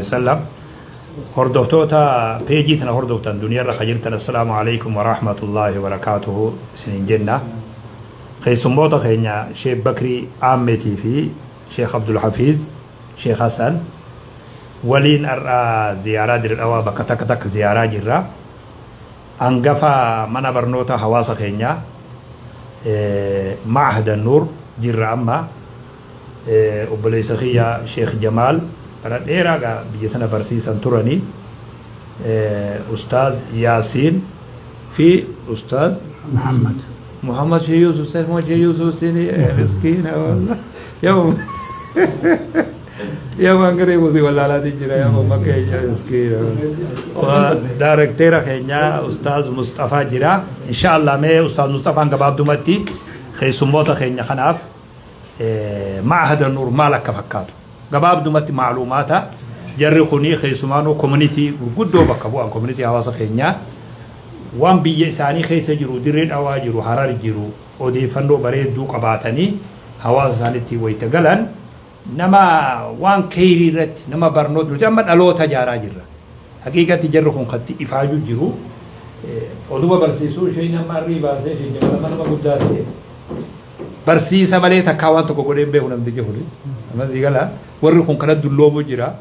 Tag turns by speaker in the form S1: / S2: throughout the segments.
S1: Wasallam. Hordoftoota peejii tana hordoftan duniyarra ka jirtan, assalaamu alaikum warahmatullaahi wabarakaatuhu isiniin jenna. Keessummoota keenya Sheekh Bakrii Aammeetii fi Sheekh Abdulhafiiz Sheekh Hasan waliin har'a ziyaaraa Dirre Dhawaa bakka takka takka ziyaaraa jirra. Hangafa mana barnoota hawaasa keenyaa Ma'had Nuur jirra amma. Obboleessa kiyya Sheekh Jamaal bara dheeraa gaa biyya tana barsiisan turanii, Ustaaz Yaasiin fi Ustaaz
S2: Muhammad.
S1: Muhammad Sheekh Yusuf, Sheekh Yusuf sini miskiina wallah. Yaa yaa waan garee musii wallaalaatiin jira, yaa mamma keenya miskiina. Daarekteera keenya Ustaaz Mustafaa jira. Insha Allah mee Ustaaz Mustafaan gabaabdumatti keessummoota keenya kanaaf Ma'hada Nuur maal akka fakkaatu gabaabdumatti macluumaata. Jarri kuni keessumaanuu community gurguddoo bakka bu'an, community hawaasa keenyaa, waan biyya isaanii keessa jiru, Dirree Dhawaa jiru, Harar jiru, odeeffannoo bareedduu qabaatanii hawaasa isaaniitti wayita galan, nama waan keeyrii irratti, nama barnoota. Nuti amma dhaloota ijaaraa jirra. Haqiiqatti jarri kun katti ifaajuu jiru. Oduma barsiisuu isheen amma arrii baasee isheen nama nama guddaa ta'e barsiisa malee takkaa waan tokko godhee hin beeku namtichi kuni. Amma sii gala, warri kun kana dulloomuu jira.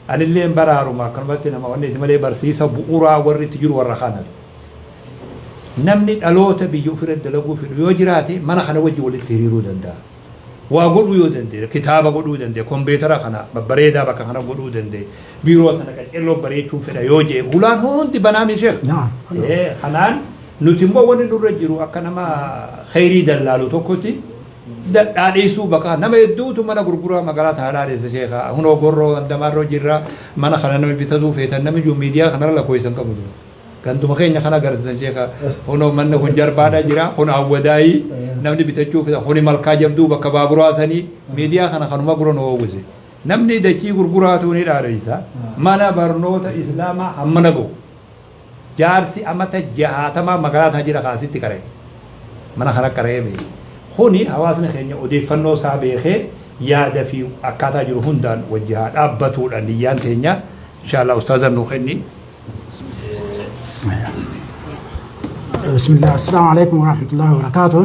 S1: Anillee baraaruma akkanumatti nama wanni itti malee barsiisa bu'uuraa warri itti jiru warra kana. Namni dhaloota biyya ofirratti dalaguu fedhu yoo jiraate, mana kana wajji walitti hiriiruu danda'a. Waa godhuu yoo danda'e, kitaaba godhuu danda'e, kompiitara kana babbareedaa bakka kana godhuu danda'e, biiroo sana qaccelloo bareechuu fedha yoo jee, hulaan hundi banaami, sheek. Kanaan nuti immoo wanni nurra jiru akka nama kheyrii dallaalu tokkotti dhaadheessuu. Bakka nama hedduutu mana gurguraa magaalaa tana dhaadheessa, sheeka. Hunoo gorroo gandamaarroo jirra, mana kana namni bitatuu feetan, namni jiru miidiyaa kanarra lakkoofsan qabu. Ganduma keenya kana agarsiisan, sheeka. Hunoo manni kun jarbaadha jira, kun awwadaayii, namni bitachuu fedha, kuni malkaa jabduu bakka baaburaa sanii. Miidiyaa kana kanuma gura nu oowwise. Namni dachii gurguraatu ni dhaadheessa. Mana barnoota Islaamaa hammana ga'u. Jaarsi amata 60 magaalaa tana jira kaasitti qara'e. Mana kana qara'ee beeke. Kuni hawaasni keenya odeeffannoo isaa beekee yaada fi akkaataa jiru hundaan wajji haa dhaabbatuudha niyyaan teenya. Inshallah ustaazan nuu kenni.
S2: بسم الله، السلام عليكم ورحمة الله وبركاته.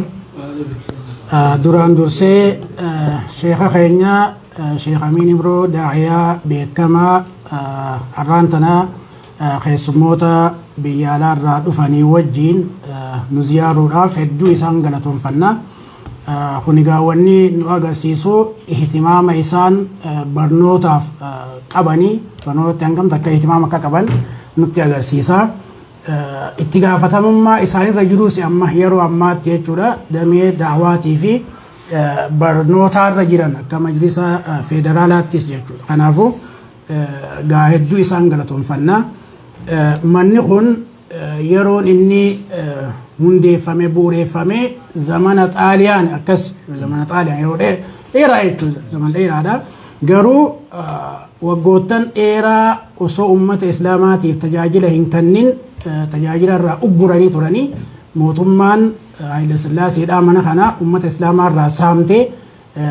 S2: Duraan dursee sheeka keenya Sheekh Amiin Ibroo, daa'iyaa beekamaa, har'aan tana keessummoota biyya alaarraa dhufanii wajjiin nu ziyaaruudhaaf hedduu isaan galatoonfanna. Kun egaa wanni nu agarsiisu ihtimaama isaan barnootaaf qabanii, barnootatti hangam takka ihtimaama akka qaban nutti agarsiisa. Itti gaafatamummaa isaanirra jirus amma yeroo ammaatti jechuudha, damee daawaatii fi barnootaarra jiran akka majlisa federaalaattis jechuudha. Kanaafuu gaa hedduu isaan galatoonfanna. Manni kun yeroon inni hundeeffame, bu'uureeffame, zamana Xaaliyaan akkas, zamana Xaaliyaan yeroo dheeraa jechuudha, zamana dheeraadha. Garuu waggoottan dheeraa osoo uummata Islaamaatiif tajaajila hin kennin tajaajila irraa ugguranii turanii. Mootummaan Haayile Sillaaseedhaa mana kana uummata Islaamaa irraa saamtee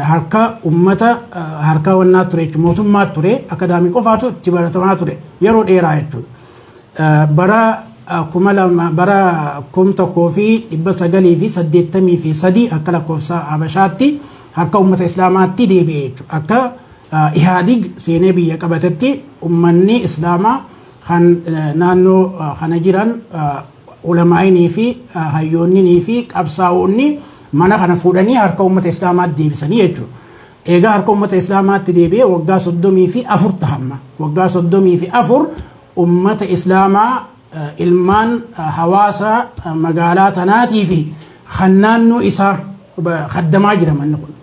S2: harka uummata harka wannaa ture jechuudha, mootummaa ture, akadaamii qofaatu itti baratamaa ture yeroo dheeraa jechuudha. Bara 2000, bara 1983 akka lakkoofsa Habashaatti harka uummata Islaamaatti deebi'e jechuudha. Akka Ihaadig seenee biyya qabatetti uummanni Islaamaa kan naannoo kana jiran, ulamaa'inii fi hayyoonninii fi qabsaa'onni, mana kana fuudhanii harka uummata Islaamaatti deebisanii jechuudha. Egaa harka uummata Islaamaatti deebi'ee waggaa 34 tahamma. Waggaa 34 uummata Islaamaa, ilmaan hawaasa magaalaa tanaatii fi kan naannoo isaa kaddamaa jira manni kun.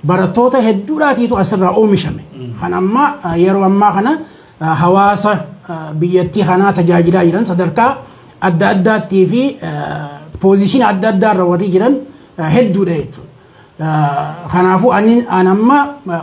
S2: Barattoota hedduudhaatiitu asirraa oomishame. Kan amma yeroo ammaa kana hawaasa biyyattii kanaa tajaajilaa jiran, sadarkaa adda addaattii fi position adda addaarra warri jiran hedduudha jechuudha. Kanaafuu ani an amma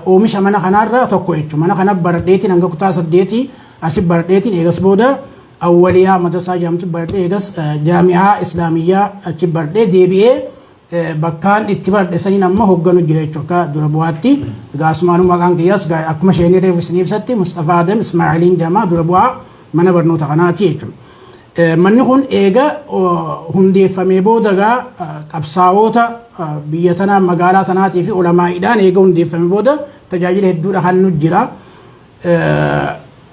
S2: oomisha mana kanaarraa tokko jechuudha. Mana kana baradheetiin hanga kutaa saddeetii asi baradheetiin, eegas booda awwaliyaa madrasaa jedhamtu baradhee, eegas jaami'aa Islaamiyyaa achi baradhee deebi'ee Bakkaan itti baradhe saniin amma hoogganu jira jechuudha akka dura bu'aatti. Gaasumaanuu maqaan kiyyaas akkuma isheen reefu isin ibsatti Mustafaa Adam Ismaa'iliin jedhama, dura bu'aa mana barnoota kanaati jechuudha. Manni kun eega hundeeffamee booda gaa qabsaa'ota biyya tanaa, magaalaa tanaatii fi ulamaa'iidhaan eega hundeeffamee booda tajaajila hedduudha kan nu jira.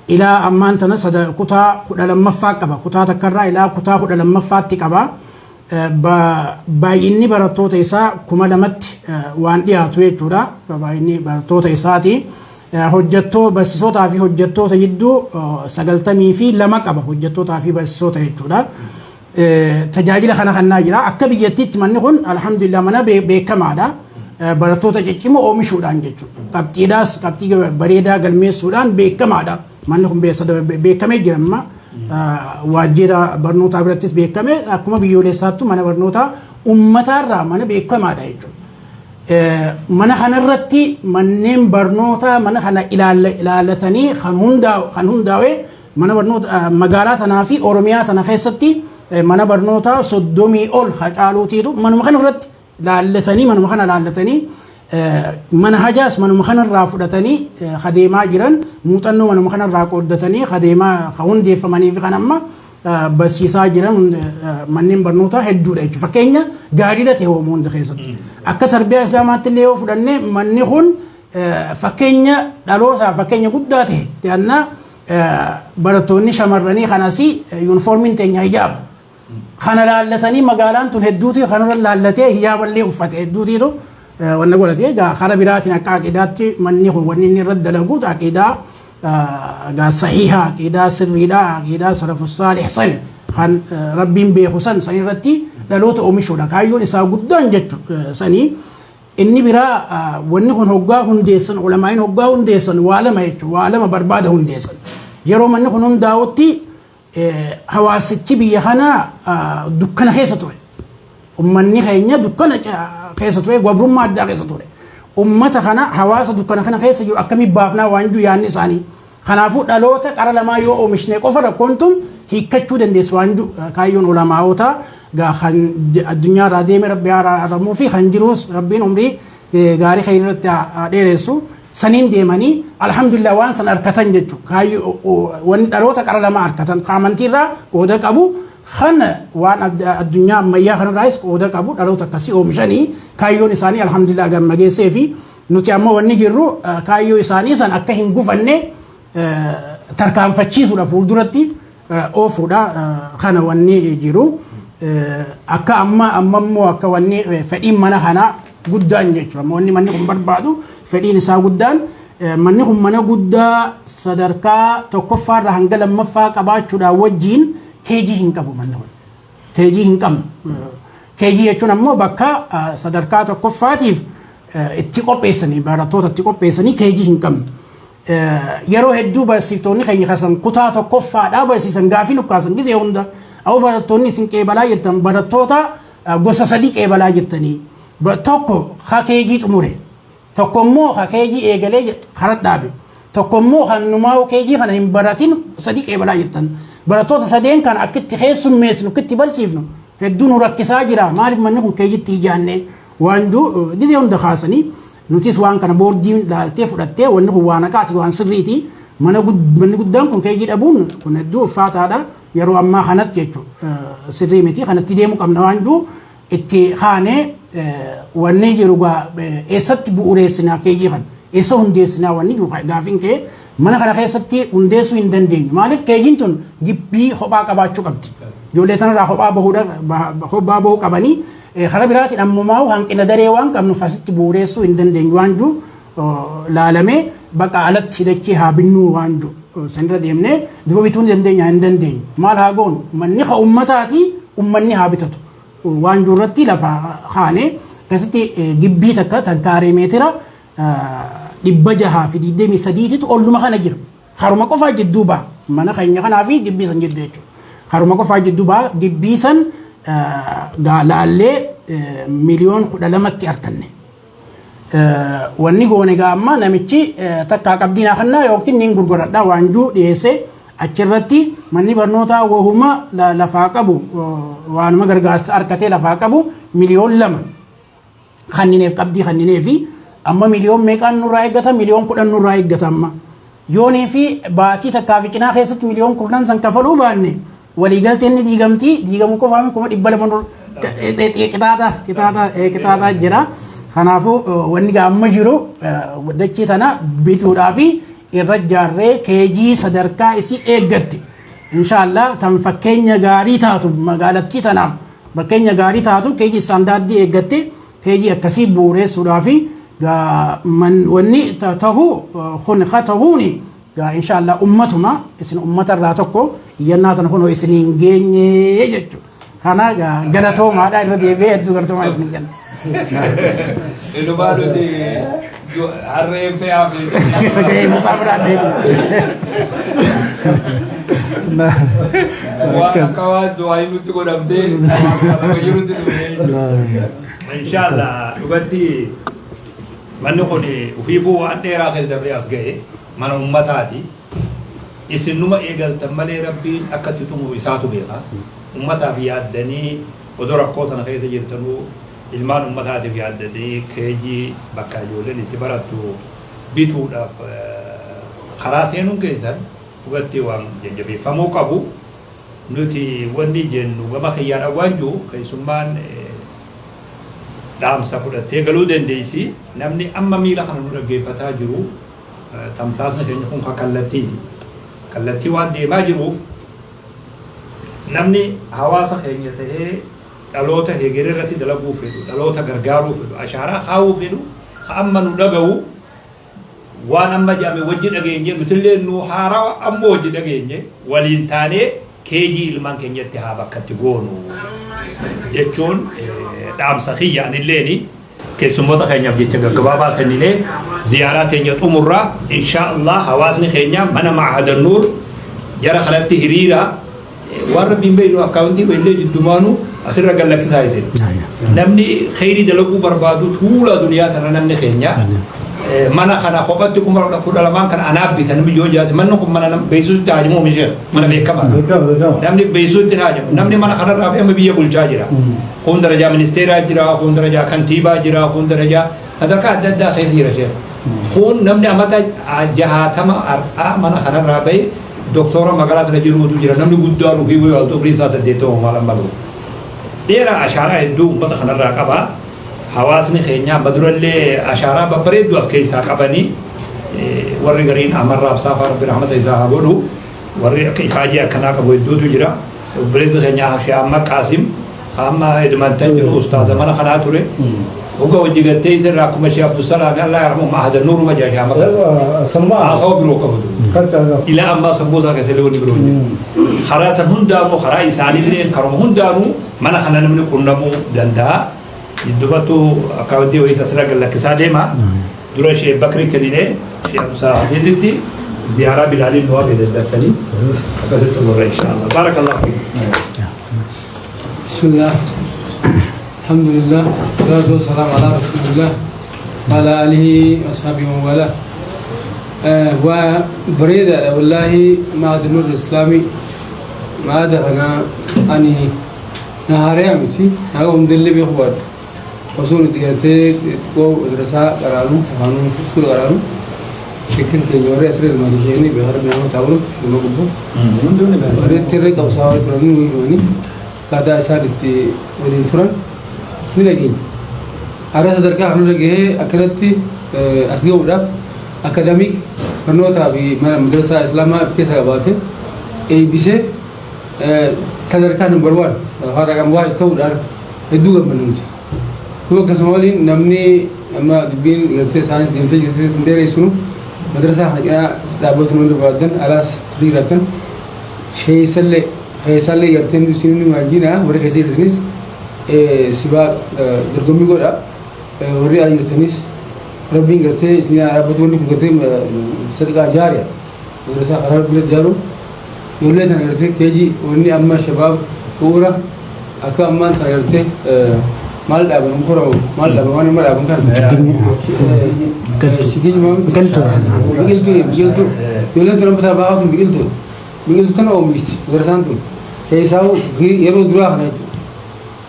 S2: Ilaa ammaan tana kutaa 12ffaa qaba. Kutaa takkarraa ilaa kutaa 12ffaatti qaba. Baay'inni barattoota isaa 2000tti waan dhiyaatu jechuudha. Baay'inni barattoota isaati. Hojjettoo barsiisotaa fi hojjettoota jidduu 92 qaba, hojjettootaa fi barsiisota jechuudha. Tajaajila kana kannaa jira. Akka biyyattiitti manni kun alhamdulillah mana beekamaadha. Barattoota ciccimoo oomishuudhaan jechuudha. Qabxiidhaas qabxii bareedaa galmeessuudhaan beekamaadha. Manni kun beekamee jira amma. Waajjira barnootaa birattis beekame, akkuma biyyoolessaattu mana barnootaa uummataarraa mana beekamaadha jechuudha. Mana kanarratti manneen barnootaa mana kana ilaallatanii kan hundaa'e mana barnoota magaalaa tanaa fi Oromiyaa tana keessatti mana barnootaa 30 ol hacaaluutiitu manuma kanarratti laallatanii, manuma kana laallatanii, mana hajaas manuma kanarraa fudhatanii adeemaa jiran, muuxannoo manuma kanarraa qooddatanii adeemaa hundeeffamanii fi kan amma barsiisaa jiran manneen barnootaa hedduudha jechuudha. Fakkeenya gaariidha ta'e hoomuu hunda keessatti. Akka tarbiyaa islaamaatti illee yoo fudhanne manni kun fakkeenya dhalootaa fakkeenya guddaa ta'e yaannaa barattoonni shamarranii kanas yuunifoormiin teenya hijaaba. Kana laallatanii magaalaan tun hedduuti kanarra laallatee hijaaballee uffate hedduutiitu wanna godhate. Egaa karaa biraatiin akka aqidaatti manni kun wanni inni irratti dalagu aqidaa gaa sahiha, aqidaa sirriidha, aqidaa salafu saalih san kan rabbiin beeku san san irratti dhaloota oomishuudha. Kaayyoon isaa guddaan jechu sanii. Inni biraa wanni kun hoggaa hundeessan, ulamaa'iin hoggaa hundeessan waa lama jechuudha. Waa lama barbaada hundeessan. Yeroo manni kun hundaa'utti hawaasichi biyya kanaa dukkana keessa ture. Ummanni keenya dukkana keessa ture, gabrummaa addaa keessa ture. Ummata kana, hawaasa dukkana kana keessa jiru akkamii baafnaa waan jiru yaadni isaanii. Kanaafuu dhaloota qara lamaa yoo oomishne qofa rakkoon tun hiikkachuu dandeessu waan jiru kaayyoon ulamaa'otaa kan addunyaarraa deeme rabbi haa fi kan jirus rabbiin umrii gaarii kan irratti haa dheeressu. Saniin deemanii alhamdulillah waan san harkatan jechuudha. Kaayyoo wanni dhaloota qara lamaa harkatan amantiirraa qooda qabu kan waan addunyaa ammayyaa kanarraayis qooda qabu dhaloota akkasii oomishanii kaayyoon isaanii alhamdulillah gamma geessee fi nuti ammoo wanni jirru kaayyoo isaanii san akka hin gufanne tarkaanfachiisuudha, fuulduratti oofuudha kana wanni jiru. Akka amma amma immoo akka wanni fedhiin mana kanaa guddaan jechuudha. Wanni manni kun barbaadu fedhiin isaa guddaan manni kun mana guddaa sadarkaa tokkoffaarraa hanga lammaffaa qabaachuudhaan wajjiin keejii hin qabu manni kun. Keejii hin qabnu. Keejii jechuun ammoo bakka sadarkaa tokkoffaatiif itti qopheessanii, barattoota itti qopheessanii keejii hin qabnu. Yeroo hedduu barsiiftoonni keenya kasan kutaa tokkoffaadhaa barsiisan gaafii nukkaasan gizee hunda. Awwa, barattoonni isin qeebalaa jirtan barattoota gosa sadii qeebalaa jirtanii. Tokko ha keejii xumure. Tokko immoo ha keejii eegalee kara dhaabe. Tokko immoo kan numaa keejii kana hin baratin sadii qeebalaa jirtan. Barattoota sadeen kana akkitti keessummeessinu, akkitti barsiifnu hedduu nu rakkisaa jira. Maaliif manni kun keejitti ijaanne waan jiru gizee hunda kaasanii nutis waan kana boordiin laaltee fudhattee wanni kun waan haqaati, waan sirriiti. Mana manni guddaan kun keejii dhabuun kun hedduu ulfaataadha. Yeroo ammaa kanatti jechuudha sirrii miti, kanatti deemuu qabna waan jiru itti kaanee wanni jiru eessatti bu'uureessinaa, keejii kana eessa hundeessinaa wanni jiru gaafiin kee mana kana keessatti hundeessuu hin dandeenyu. Maaliif keejiin tun gibbii kophaa qabaachuu qabdi. Ijoollee tanarraa kophaa bahuudha, kophaa bahuu qabanii karaa biraatiin ammumaa hanqina daree waan qabnuuf asitti bu'uureessuu hin dandeenyu waan jiru laalamee bakka alatti dachee haa binnuu waan jiru sanirra deemnee duba bituu ni dandeenya hin dandeenyu. Maal haa goonu, manni ka ummataati, ummanni haa bitatu waan jiru irratti lafa kaanee akkasitti gibbii takka tan kaaree meetira 623titu olluma kana jira. Haruma qofaa jidduu ba'a. Mana keenya kanaa fi gibbii san jidduu jechuudha. Haruma qofaa jidduu ba'a. Gibbii san laallee miliyoon 12tti arganne. Wanni goone gaa amma namichi takkaa qabdii naa kennaa yookiin niin gurguradhaa waan jiru dhiyeessee achirratti manni barnootaa wahuma lafaa qabu, waanuma gargaarsa harkatee lafaa qabu miliyoon 2 Kannineef qabdii kannineefi amma miliyoon meeqaan nurraa eeggata? Miliyoon 10 nurraa eeggata amma. Yoonii fi baatii takkaa fi cinaa keessatti miliyoon 10 san kafaluu baanne waliigalteen ni diigamti. Diigamuu qofaami 200,000 nur qixaaxa qixaaxa qixaaxa jira. Kanaafuu wanni amma jiru dachii tana bituudhaa fi irra jaarree keejii sadarkaa isii eeggatte. Inshaallah tan fakkeenya gaarii taatu, magaalattii tanaaf fakkeenya gaarii taatu, keejii istaandaardii eeggatte, keejii akkasii bu'uureessuudhaa fi wanni tahu kun ka tahuuni inshaallah ummatuma isin ummata irraa tokko iyyannaa tana kunoo isiniin geenye jechuudha. Kana galatoomaadha, irra deebi'ee hedduu galatoomaa isin jenna.
S1: Inumaa nuti harreen fe'aa fi
S2: Musaa biraa deemu.
S1: Waan akka waan du'aa nutti godhamtee waan jirutti dhufee. Inshaallah dhugatti manni kun ufiifuu waan dheeraa keessa dabree as ga'e, mana ummataati. Isin numa eegaltan malee Rabbiin akka itti xumuru isaatu beeka. Ummataaf yaaddanii odoo rakkoo tana keessa jirtanuu ilmaan ummataatiif yaaddanii keejii bakka ijoolleen itti barattu bituudhaaf karaa seenuun keessan dhugatti waan jajjabeeffamuu qabu. Nuti wanni jennu gama kiyyaadhaan waan jiru, keessummaan dhaamsa fudhattee galuu dandeessi. Namni amma miila kana nu dhaggeeffataa jiru, tamsaasni keenya kun kan kallattiiti. Kallattii waan deemaa jiruuf, namni hawaasa keenya tahee dhaloota hegeree irratti dalaguu fedhu, dhaloota gargaaruu fedhu, ashaaraa kaawuu fedhu, ka amma nu dhaga'u, waan amma jedhame wajji dhageenye, nutillee nu haarawa amma wajji dhageenye, waliin taanee keejii ilmaan keenyatti haa bakkatti goonu jechuun dhaamsa kiyya anilleeni. Keessummoota keenyaaf jecha gaggabaabaa kenninee ziyaaraa teenya xumurraa. Insha Allah hawaasni keenya mana Ma'ahada Nuur jara kanatti hiriira waan Rabbiin beeknu akkaawuntii illee jiddumaanu asirra gallakkisaa isin. Namni kheyrii dalaguu barbaadu tuula duniyaa tana, namni keenya mana kana kophatti 12,000 kana anaaf bitan yoo jiraate, manni kun mana beeksisuutti haajamu oomishee mana beekamaa. Namni beeksisuutti haajamu, namni mana kanarraa fi amma biyya bulchaa jira. Kun darajaa ministeeraa jira, kun darajaa kantiibaa jira, kun darajaa sadarkaa adda addaa keessa jira sheekh. Kun namni amata 60 har'aa mana kanarraa bahe doktora magaalaa tana jiruutu jira. Namni guddaan ofii wayii waaltu umriin isaa 80 maal amma gahu. Dheeraa ashaaraa hedduu uummata kanarraa qaba. Hawaasni keenya amma durallee ashaaraa babbareedduu as keessaa qabanii, warri gariin Ahmad Raabsaa fa'aa, Rabbi rahmata isaa haa godhu, warri akka ifaajii akkanaa qabu hedduutu jira. Obboleessi keenya Sheekh Ahmad Qaasim amma Edmonton jiru ustaaza mana kanaa ture. Uga hojii galtee isirraa akkuma Sheekh Abdusalaam Allah yarhamu Ma'ahada Nuuruma jaa Sheekh Ahmad Qaasim. Haasawaa biroo qabu. Ilaa ammaa sammuu isaa keessa illee wanni biroo hin jiru. Karaa san hundaanuu, karaa isaanillee karuma hundaanuu mana kana namni qunnamuu danda'a. Dubbattu akkaawwantii wayii asirra gad lakkisaa deema. Dura ishee Bakri kenninee Sheekh Abdusaa Hasiisitti ziyaaraa Bilaaliin nu hafe daddaftanii akkasitti xumurra inshaallah. Baarakallahu fiik.
S3: بسم الله، الحمد لله، والصلاة والسلام على رسول الله وعلى آله وأصحابه ومن والاه. وبريدة والله معهد النور الإسلامي ما دخلنا أني نهاري أمتي هذا هم دل بيخوات وصول تياتي تقو مدرسة قرانو قانون سكول قرانو شكل كيوري أسرع ما تشيني بهرب نعم تاولو لما قبو warri tirree qabsaa'aa turanii nuyi akkaataa isaan itti waliin turan ni dhageenya. Har'a sadarkaa kan nurra gahee akkanatti as gahuudhaaf academic barnootaa fi mana madrasaa islaamaa of keessa qabaate eebbisee sadarkaa number one afaan raqam waa ta'uudhaan hedduu gammannu nuti. Kun akkasuma waliin namni amma dubbiin galtee isaanis deemtee jirti hin dheereessinu, madrasaa kana cinaa dhaabbatu namni barbaadan alaas jiraatan keessallee keessallee garteen isin maajina warri keessa jirtanis sibaa dorgommii godha, warri ala jirtanis Rabbiin gartee isin dhaabbatu. Wanni kun gartee sadaqaa jaariya, madrasaa karaa bira ijaaruun ijoollee sana gartee keejii wanni amma shabaab bu'uura akka ammaan sana gartee maal dhaaban koramu maal dhaaban waan amma dhaaban kana
S2: Biqiltuu.
S3: Biqiltuu, biqiltuu ijoolleen tun amma tana baafatu biqiltuu, biqiltuu tana oomishti madrasaan tun keessaa yeroo duraa kana jechuudha.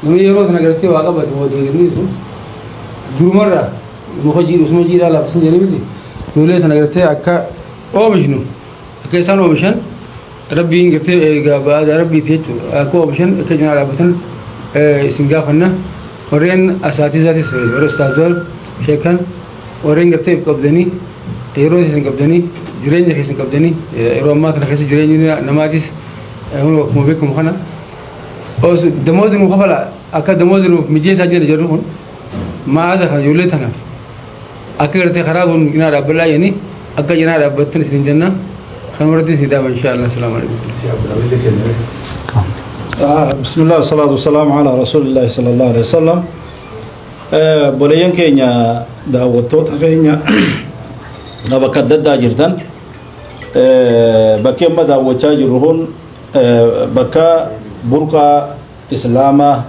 S3: Namni yeroo sana gartee waa qabate booda sun Durumarraa muka jiidhu osuma jiidhaa laaffisan jedhanii miti. Ijoollee sana gartee akka oomishnu, akka isaan oomishan rabbiin gartee egaa ba'aa rabbiiti jechuudha. Akka oomishan, akka cinaa dhaabbatan isin gaafanna. Warreen asaatiizaatis, warra ustaazoon sheekan, warreen gartee qabdanii, yeroo isin qabdanii, jireenya keessan qabdanii, yeroo ammaa kana keessa jireenyi namaatis akkuma beekamu kana damoozi nu kafala, akka damoozi nuuf mijeessaa jiran jedhu kun maada kana ijoollee tana akka gartee karaa kun cinaa dhaabbadhaa jedhanii akka cinaa dhaabbattan isin jenna. Kan warratti isin dhaaba insha Allah. Asalaamu alaikum.
S4: بسم الله والصلاة والسلام على رسول الله صلى الله عليه وسلم. Boleeyyan keenya, daawwattoota keenya bakka adda addaa jirtan, bakki amma daawwachaa jirru kun bakka burqaa islaamaa,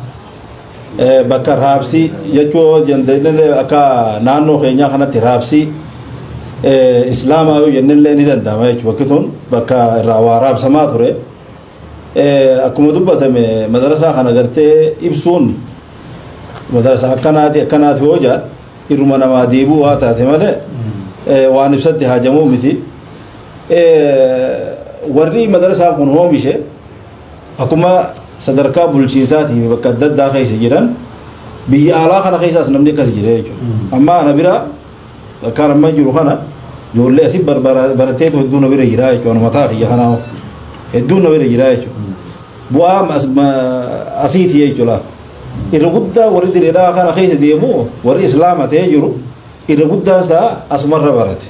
S4: bakka raabsii jechuu dandeenye. Akka naannoo keenyaa kanatti raabsii islaamaa yoo jennellee ni danda'ama jechuudha. Bakki tun bakka irraa waa raabsamaa ture. Akkuma dubbatame, madarasaa kana gartee ibsuun madarasa akkanaati akkanaati yoo jedhan irruma namaa deebuu waa taate malee waan ibsatti haajamuu miti. Warri madarasaa kun oomishe akkuma sadarkaa bulchiinsaatii bakka adda addaa keessa jiran, biyya alaa kana keessaas namni akkas jira jechuudha. Amma ana bira bakka amma jiru kana ijoollee asii baratteetu hedduu na bira jira jechuudha. Mataa kiyya kanaa hedduu na bira jira jechuudha. Bu'aa asiiti jechuudha. Irra guddaa warri diriiraa kana keessa deemu, warri islaama ta'ee jiru, irra guddaan isaa asumarra barate.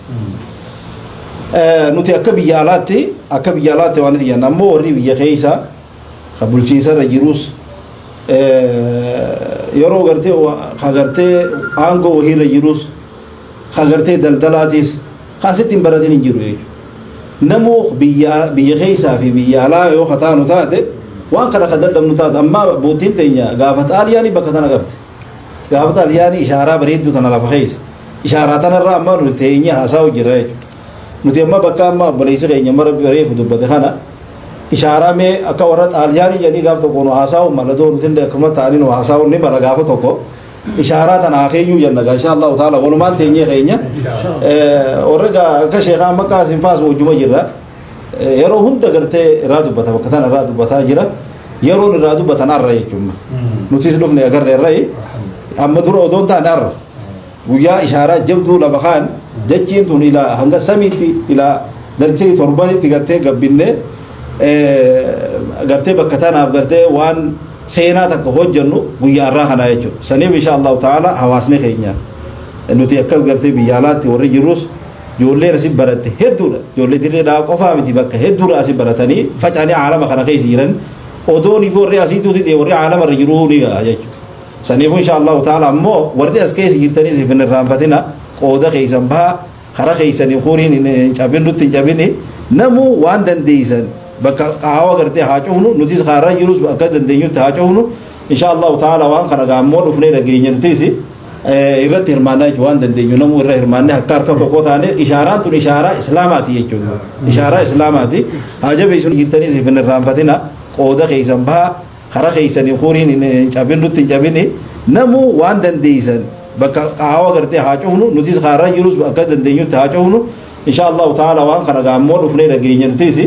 S4: Nuti akka biyya alaatti waan nuti jenna ammoo warri biyya keessa ka bulchiinsarra jirus, yeroo gartee ka gartee aangoo wahiirra jirus, ka gartee daldalaatis ka asitti hin baratin hin jiru jechuudha. Namuu biyya keessaa fi biyya alaa yoo kataanu taate, waan kana ka dadhabnu taate, amma abbootiin teenya gaafa xaaliyaanii bakka tana qabte. Gaafa xaaliyaanii ishaaraa bareedduu tana lafa keessa. Ishaaraa tanarraa amma nuti teenyee haasa'u jira jechuudha. Nuti amma bakka amma obboleessi keenya amma rabbi reefu dubbate kana ishaaraa mee akka warra xaaliyaanii jedhanii gaaf tokko nu haasa'u mala doo nuti illee akkuma ta'anii nu haasa'u ni mala. Gaafa tokko ishaaraa tana haa keenyuu jenna gaa, insha Allahu taala walumaan teenyee keenya. Warra akka sheekaa makkaa isin faas wajjuma jirra. Yeroo hunda gartee irraa dubbata, bakka tana irraa dubbataa jira. Yeroon irraa dubbatan arra jechuudha. Nutis dhufne agarre irra amma dura odoon taane arra guyyaa ishaaraa jabduu lafa kaan jechiin tun ilaa hanga samiitti, ilaa dachee torbanitti gartee gabbinne, gartee bakka tanaaf gartee waan seenaa takka hojjennu guyyaa irraa kana jechuudha. Saniif insha Allahu ta'ala hawaasni keenya nuti akka gartee biyya alaatti warri jirrus ijoolleen asii baratte hedduudha. Ijoollee dirreedhaa qofaa miti, bakka hedduudha asii baratanii faca'anii aalama kana keessa jiran. Odoon fi warri asiituuti warri aalama irra jiruu ni ga'a jechuudha. Saniifuu insha Allahu ta'ala ammoo warri as keessa jirtanis hin irraanfatina, qooda keessan bahaa, karaa keessanii horiin hin cabin, nutti hin cabini. Namuu waan dandeessan bakka qaawa gartee haa cufnu, nutis karaa jirus akka dandeenyutti haa cufnu. Insha Allahu ta'ala waan kana gaammoo dhufnee dhageenya, nutis irratti hirmaannaa jechuudha. Waan dandeenyu namuu irra hirmaannee akka harka tokko taane, ishaaraan tun ishaaraa islaamaati jechuudha. Ishaaraa islaamaati. Haa jabeessuun jirtanis hin irraanfatina, qooda keessan bahaa, karaa keessanii horiin hin cabin, nutti hin cabini. Namuu waan dandeessan bakka qaawa gartee haa cufnu, nutis karaa jirus akka dandeenyutti haa cufnu. Insha Allahu ta'ala waan kana gaammoo dhufnee dhageenya, nutis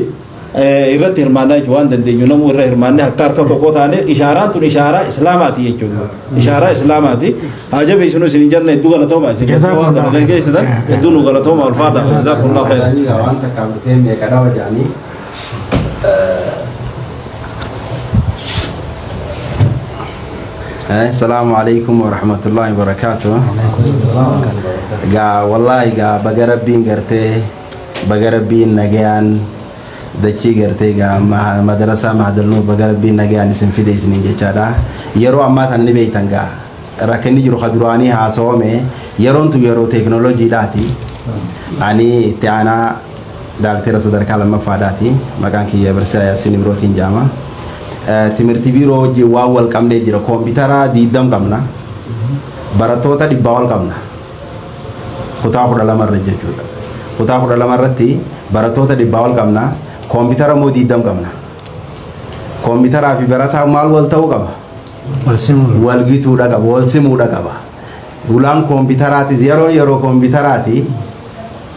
S4: irratti hirmaannaa jechuudha. Waan dandeenyu namuu irra hirmaannee akka harka tokko taane, ishaaraan tun ishaaraa islaamaati jechuudha. Ishaaraa islaamaati. Haa jabeessinu isin hin janna. Hedduu galatooma isin waan kana gaggeessitan, hedduu nu galatooma, ulfaadha. Jazakumullahu khairan.
S5: Waan takka bitee meeqa dhawa jedhanii. Assalamu alaikum warahmatullahi wabarakatuh. Gaa wallahi gaa baga rabbiin gartee, baga rabbiin nagayaan dachii gartee gaa madrasaa Mahadalnuu baga rabbiin nagayaan isin fide isinin jechaadha. Yeroo ammaa tan ni beeytan gaa rakkinni jiru ka duraanii haasawame, yeroon tun yeroo teekinooloojiidhaati. Ani itti aanaa daaktera sadarkaa lammaffaadhaati. Maqaan kiyya Barsiisaa Yaasiin Ibrootiin jedhama. Timirti biiroo wajjin waan wal qabnee jira. Koompitara 20 qabna. Barattoota 100 ol qabna. Kutaa 12 irra jechuudha. Kutaa 12 irratti barattoota 100 ol qabna. Koompitara immoo 20 qabna. Koompitaraa fi barataa maal wal ta'uu qaba? Wal gituudha qaba. Wal simuudha qaba. Hulaan koompitaraati yeroo yeroo koompitaraati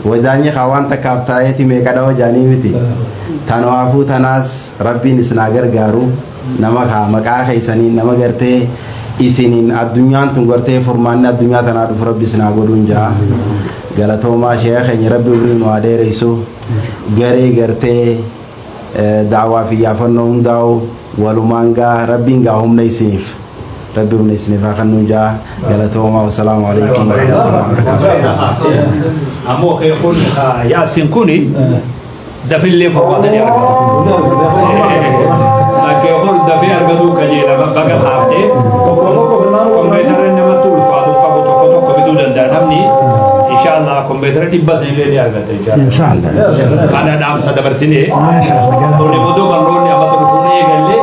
S5: wadaanyi waan takkaaf taa'eeti meeqa dhawa jaanii miti. Tanaafuu tanaas rabbiin isinaa gargaaru, nama kaa maqaa keessanii nama gartee isiniin addunyaan tun gartee furmaanni addunyaa tanaa dhufu rabbi isinaa godhuun jaa. Galatoomaa. Sheekha keenya rabbi umrii nu haa dheeressu. Garee gartee daawaa fi yaafannoo hundaa'u walumaan gaa rabbiin gaa humna isiniif rabbi humna isiniif haa kennuun jaa. Galatoomaa. Wasalaamu alaikum warahmatullahi wabarakatuh.
S1: Ammoo kun Yaasin kuni dafillee furmaatanii argatu. Kun dafee argatu kajeela baga kaaftee kompiitarri namatti ulfaatu qabu tokko tokko bituu danda'a namni. Inshallah kompiitara 500 illee ni argata inshallah.
S2: Inshallah.
S1: Kana dhaamsa dabarsinee
S2: Maasha Allah.
S1: Kun immoo barnoonni amma dhufuun eegallee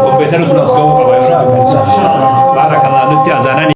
S1: kompiitara sun as ga'uu qaba. Baarakallah nutti azaanani.